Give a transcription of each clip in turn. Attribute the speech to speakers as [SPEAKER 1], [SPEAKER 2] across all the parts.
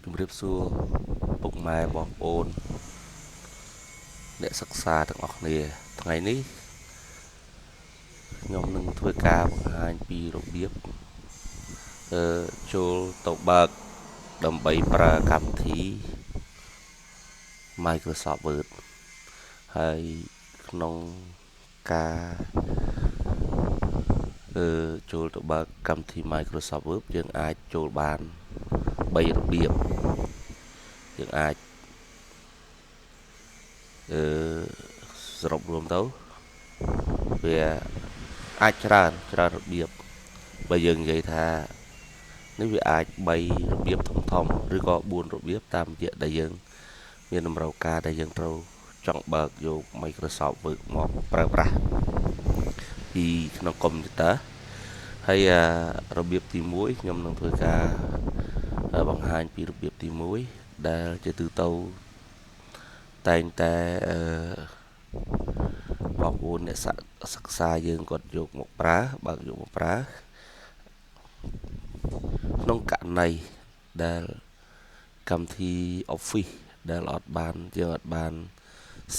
[SPEAKER 1] ជំរាបសួរពុកម៉ែបងប្អូនអ្នកសិក្សាទាំងអស់គ្នាថ្ងៃនេះខ្ញុំនឹងធ្វើការបង្ហាញពីរបៀបចូលទៅបើកដើម្បីប្រើកម្មវិធី Microsoft Word ហើយក្នុងការចូលទៅបើកកម្មវិធី Microsoft Word យើងអាចចូលបាន3របៀបយើងអាចសរុបរួមទៅវាអាចច្រើនរបៀបបើយើងនិយាយថានេះវាអាច3របៀបធំៗឬក៏4របៀបតាមរយៈដែលយើងមានតម្រូវការដែលយើងត្រូវចង់បើកយក Microsoft Word មកប្រើប្រាស់ពីក្នុងកុំព្យូទ័រហើយរបៀបទី1ខ្ញុំនឹងធ្វើការបង្ហាញពីរបៀបទី1ដែលជាទូទៅតែងតែបងប្អូនអ្នកសិក្សាយើងគាត់យកមកប្រើបើកយកមកប្រើក្នុងករណីដែលកម្មវិធី Office ដែលអត់បានយើងអត់បាន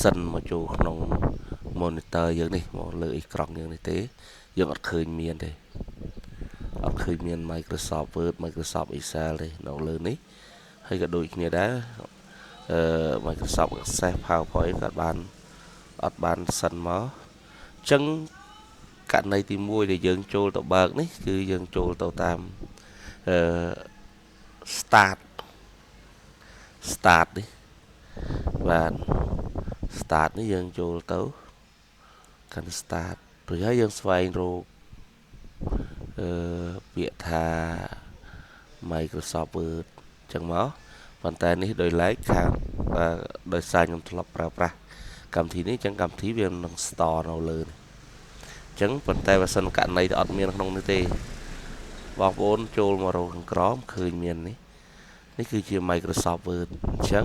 [SPEAKER 1] សិនមកចូលក្នុង monitor យើងនេះមកលើអេក្រង់យើងនេះទេយើងអត់ឃើញមានទេអត់ឃើញមាន Microsoft Word Microsoft Excel ទេនៅលើនេះហើយក៏ដូចគ្នាដែរMicrosoft Access PowerPoint ក៏បានអត់បានសិនមកអញ្ចឹងករណីទី1ដែលយើងចូលទៅបើកនេះគឺយើងចូលទៅតាមstart នេះបាទ start នេះយើងចូលទៅកាន់ start រួចហើយយើងស្វែងរកពាក្យថា Microsoft Word អញ្ចឹងមកប៉ុន្តែនេះដោយឡែកខាងដោយសារខ្ញុំធ្លាប់ប្រើប្រាស់កម្មវិធីនេះអញ្ចឹងកម្មវិធីវានឹង store នៅលើនេះអញ្ចឹងប៉ុន្តែបើសិនករណីដែលអត់មានក្នុងនេះទេបងប្អូនចូលមករកខាងក្រោមឃើញមាននេះនេះគឺជា Microsoft Word អញ្ចឹង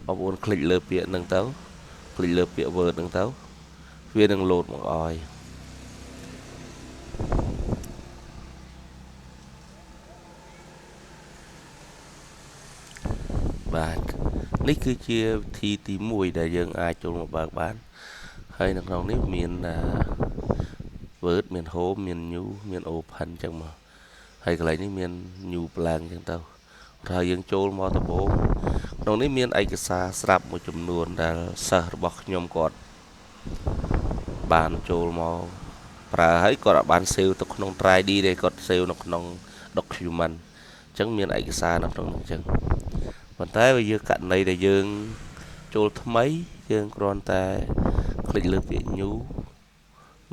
[SPEAKER 1] បងប្អូនคลิกលើពាក្យហ្នឹងទៅคลิกលើពាក្យ Word ហ្នឹងទៅវានឹងលោតមកឲ្យបាទនេះគឺជាវិធីទី1ដែលយើងអាចចូលមកបើកបានហើយនៅក្នុងនេះមាន Word មាន Home មាន New មាន Open អញ្ចឹងមកហើយកន្លែងនេះមាន New Blank អញ្ចឹងទៅហើយយើងចូលមកដំបូងក្នុងនេះមានឯកសារស្រាប់មួយចំនួនដែលសិស្សរបស់ខ្ញុំគាត់បានចូលមកប្រើហើយគាត់អាចបាន save ទៅក្នុង 3D ទេគាត់ save នៅក្នុង document អញ្ចឹងមានឯកសារនៅក្នុងនោះអញ្ចឹងប៉ុន្តែបើយើងករណីដែលយើងចូលថ្មីយើងគ្រាន់តែคลิกលើពាក្យ new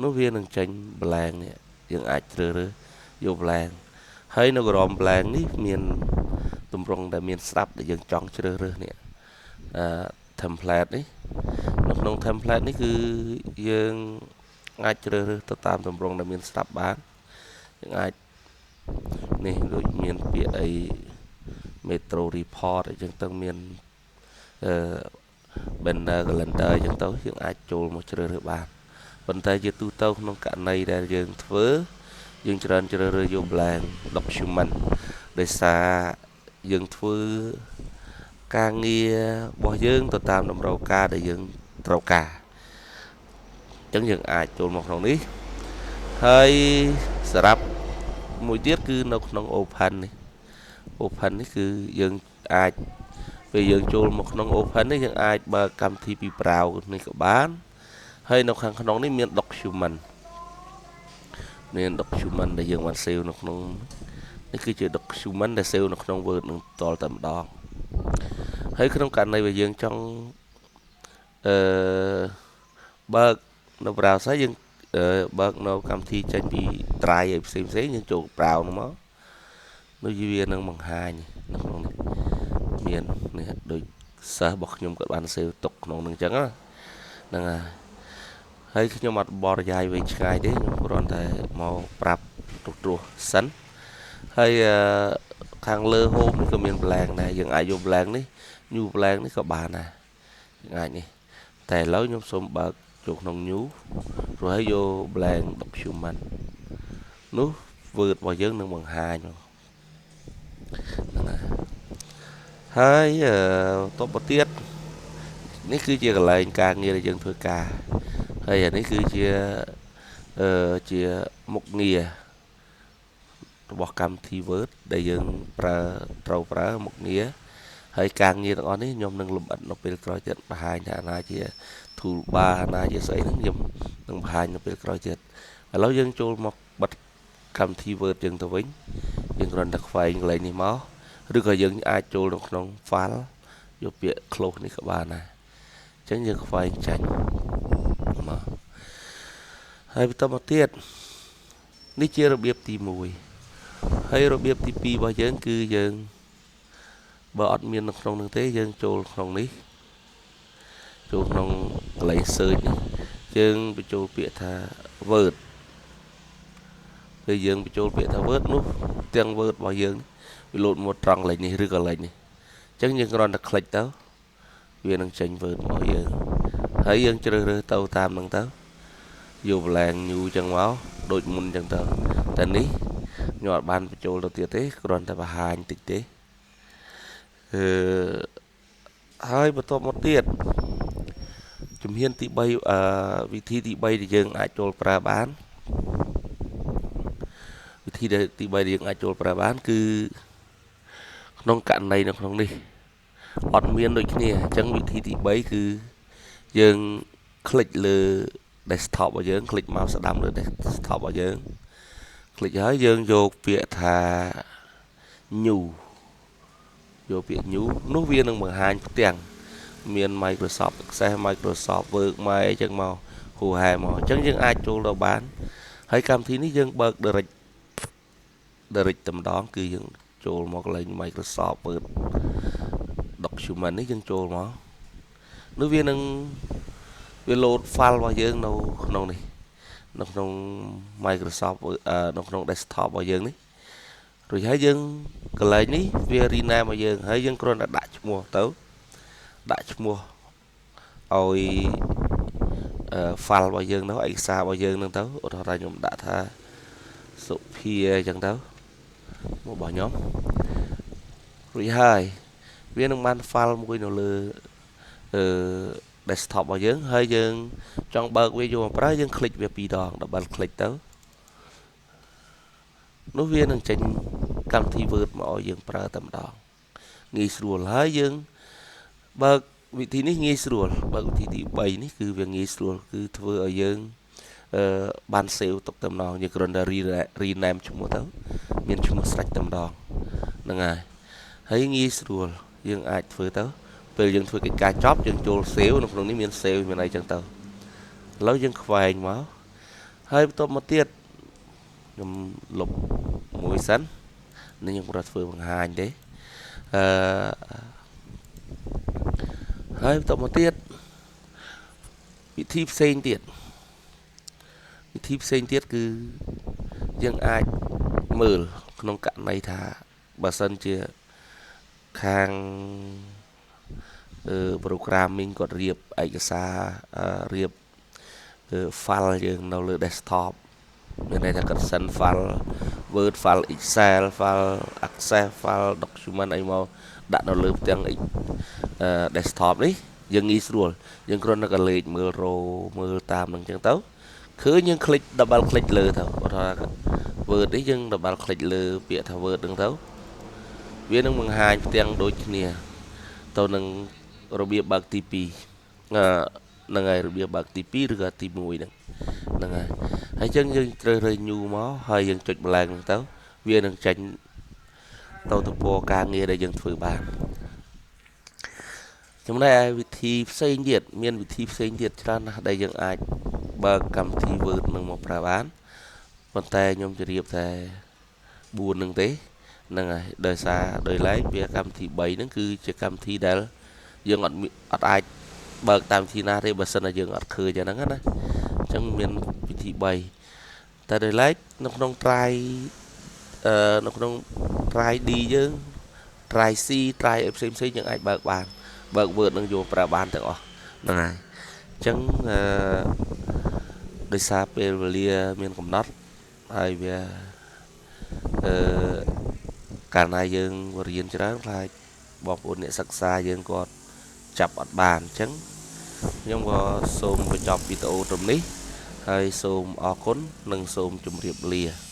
[SPEAKER 1] នោះវានឹងចេញ blank នេះយើងអាចជ្រើសរើសយក blank ហើយនៅក្រោម blank នេះមានទម្រង់ដែលមានស្រាប់ដែលយើងចង់ជ្រើសរើសនេះtemplate នេះនៅក្នុង template នេះគឺយើងអាចជ្រើសរើសទៅតាមទម្រង់ដែលមានស្រាប់បានយើងអាចនេះដូចមានពាក្យអី Metro Report អញ្ចឹងទៅមានbanner calendar អញ្ចឹងទៅយើងអាចចូលមកជ្រើសរើសបានប៉ុន្តែជាទូទៅក្នុងករណីដែលយើងធ្វើយើងច្រើនជ្រើសរើសយក blank document ដោយសារយើងធ្វើការងាររបស់យើងទៅតាមតម្រូវការដែលយើងត្រូវការអញ្ចឹងយើងអាចចូលមកក្នុងនេះហើយសម្រាប់មួយទៀតគឺនៅក្នុង Open នេះ Open នេះគឺយើងអាចពេលយើងចូលមកក្នុង Open នេះយើងអាចបើកកម្មវិធីពី browse នេះក៏បានហើយនៅខាងក្នុងនេះមាន document មាន document ដែលយើងបាន save នៅក្នុងនេះគឺជា document ដែល save នៅក្នុង Word នឹងតតែម្ដងហើយក្នុងករណីដែលយើងចង់បើកនៅ browser យើងបើកនៅកម្មវិធីចេញពី drive ឲ្យផ្សេងៗយើងចូល browse នោះមកដូចវានឹងបង្ហាញនៅក្នុងនេះមាននេះដូចសិស្សរបស់ខ្ញុំគាត់បាន save ទុកក្នុងនឹងអញ្ចឹងហ្នឹងហើយខ្ញុំអត់បរិយាយវែងឆ្ងាយទេខ្ញុំគ្រាន់តែមកប្រាប់ត្រួសសិនហើយខាងលើ home នេះក៏មាន blank ដែរយើងអាចយក blank នេះ new blank នេះក៏បានដែរយើងអាចនេះតែឥឡូវខ្ញុំសូមបើកចូលក្នុង new ព្រោះហើយយក blank document នោះ Word របស់យើងនឹងបង្ហាញហ្នឹងហើយ ហើយតបទៀតនេះគឺជាកន្លែងការងារដែលយើងធ្វើការហើយអានេះគឺជាអឺជាមុខងាររបស់កម្មវិធី Word ដែលយើងប្រើត្រូវប្រើមុខងារហើយការងារទាំងអស់នេះខ្ញុំនឹងលម្អិតនៅពេលក្រោយទៀតបង្ហាញថាណាជា toolbar ណាជាស្អីហ្នឹងខ្ញុំនឹងបង្ហាញនៅពេលក្រោយទៀតឥឡូវយើងចូលមកបិទកម្មវិធី Word យើងទៅវិញយើងគ្រាន់តែខ្វែងកន្លែងនេះមកឬក៏យើងអាចចូលនៅក្នុង file យកពាក្យ close នេះក៏បានដែរអញ្ចឹងយើងខ្វែងចាញ់មកហើយបន្តមកទៀតនេះជារបៀបទី1ហើយរបៀបទី2របស់យើងគឺយើងបើអត់មាននៅក្នុងនឹងទេយើងចូលក្នុងនេះចូលក្នុងកន្លែង search នេះយើងបញ្ចូលពាក្យថា Word ពេលយើងបញ្ចូលពាក្យថា Word នោះទាំង Word របស់យើងវាលោតមកត្រង់កន្លែងនេះឬកន្លែងនេះអញ្ចឹងយើងគ្រាន់តែ click ទៅវានឹងចេញ Word មកយើងហើយយើងជ្រើសរើសទៅតាមនឹងទៅយក blank new ចឹងមកដូចមុនចឹងទៅតែនេះខ្ញុំអត់បានបញ្ចូលទៅទៀតទេគ្រាន់តែបង្ហាញតិចទេអឺហើយបន្ទាប់មកទៀតជំហានទី3អឺវិធីទី3ដែលយើងអាចចូលប្រើបានវិធីទី3ដែលយើងអាចចូលប្រើបានគឺក្នុងករណីនៅក្នុងនេះអត់មានដូចគ្នាអញ្ចឹងវិធីទី3គឺយើង click លើ desktop របស់យើង click មកស្ដាំលើ desktop របស់យើង click ហើយយើងយកពាក្យថា new យកពាក្យ new នោះវានឹងបង្ហាញផ្ទាំងមាន Microsoft Access Microsoft Word មកអញ្ចឹងមកហូហែមកអញ្ចឹងយើងអាចចូលទៅបានហើយកម្មវិធីនេះយើងបើក direct តែម្ដងគឺយើងចូលមកកន្លែង Microsoft Word document នេះយើងចូលមកនោះវានឹងវា load file របស់យើងនៅក្នុងនេះនៅក្នុង Microsoft នៅក្នុង desktop របស់យើងនេះរួចហើយយើងកន្លែងនេះវា rename ឲ្យយើងហើយយើងគ្រាន់តែដាក់ឈ្មោះទៅដាក់ឈ្មោះឲ្យ file របស់យើងទៅឯកសាររបស់យើងហ្នឹងទៅឧទាហរណ៍ថាខ្ញុំដាក់ថាសុភាអញ្ចឹងទៅមករបស់ខ្ញុំរួចហើយវានឹងបាន file មួយនៅលើអឺ desktop របស់យើងហើយយើងចង់បើកវាយកមកប្រើយើង click វាពីរដង double click ទៅនោះវានឹងចេញកម្មវិធី Word មកឲ្យយើងប្រើតែម្ដងងាយស្រួលហើយយើងបើកវិធីនេះងាយស្រួលបើកវិធីទី3នេះគឺវាងាយស្រួលគឺធ្វើឲ្យយើងអឺបាន save ទុកតែម្ដងយើងគ្រាន់តែ rename ឈ្មោះទៅមានឈ្មោះស្រេចតែម្ដងហ្នឹងហើយហើយងាយស្រួលយើងអាចធ្វើទៅពេលយើងធ្វើកិច្ចការចប់យើងចូល save នៅក្នុងនេះមាន save មានអីចឹងទៅឥឡូវយើងខ្វែងមកហើយបន្ទាប់មកទៀតខ្ញុំលុបមួយសិននេះខ្ញុំគ្រាន់ធ្វើបង្ហាញទេអឺហើយបន្ទាប់មកទៀតវិធីផ្សេងទៀតវិធីផ្សេងទៀតគឺយើងអាចមើលក្នុងករណីថាបើសិនជាខាងអឺ programming គាត់រៀបឯកសាររៀប file យើងនៅលើ desktop មានន័យថាគាត់ send file Word file Excel file Access file document អីមកដាក់នៅលើផ្ទាំង desktop នេះយើងងាយស្រួលយើងគ្រាន់តែក៏លេខមើលរោមើលតាមនឹងអញ្ចឹងទៅឃើញយើង click double click លើទៅគាត់ថា Word នេះយើង double click លើពាក្យថា Word ហ្នឹងទៅវានឹងបង្ហាញផ្ទាំងដូចគ្នាទៅនឹងរបៀបបើកទី2អឺហ្នឹងហើយរបៀបបើកទី2ឬក៏ទី1ហ្នឹងហ្នឹងហើយហើយអញ្ចឹងយើងត្រូវរើ new មកហើយយើងចុច blank ហ្នឹងទៅវានឹងចេញទៅទំព័រការងារដែលយើងធ្វើបានចំណែកឯវិធីផ្សេងទៀតមានវិធីផ្សេងទៀតច្រើនណាស់ដែលយើងអាចបើកកម្មវិធី Word នឹងមកប្រើបានប៉ុន្តែខ្ញុំជម្រាបតែ4នឹងទេហ្នឹងហើយដោយសារដោយឡែកវាកម្មវិធី3ហ្នឹងគឺជាកម្មវិធីដែលយើងអត់អត់អាចបើកតាមវិធីណាទេបើសិនតែយើងអត់ឃើញអាហ្នឹងណាអញ្ចឹងមានវិធី3តែដោយឡែកនៅក្នុង drive អឺនៅក្នុង drive D យើង drive C drive អីផ្សេងផ្សេងយើងអាចបើកបានបើក Word នឹងយកប្រើបានទាំងអស់ហ្នឹងហើយអញ្ចឹងអឺដោយសារពេលវេលាមានកំណត់ហើយវាអឺកាលណាយើងរៀនច្រើនខ្លាច បងប្អូនអ្នកសិក្សាយើងគាត់ចាប់អត់បានអញ្ចឹងខ្ញុំក៏សូមបញ្ចប់វីដេអូត្រឹមនេះហើយសូមអរគុណនិងសូមជម្រាបលា។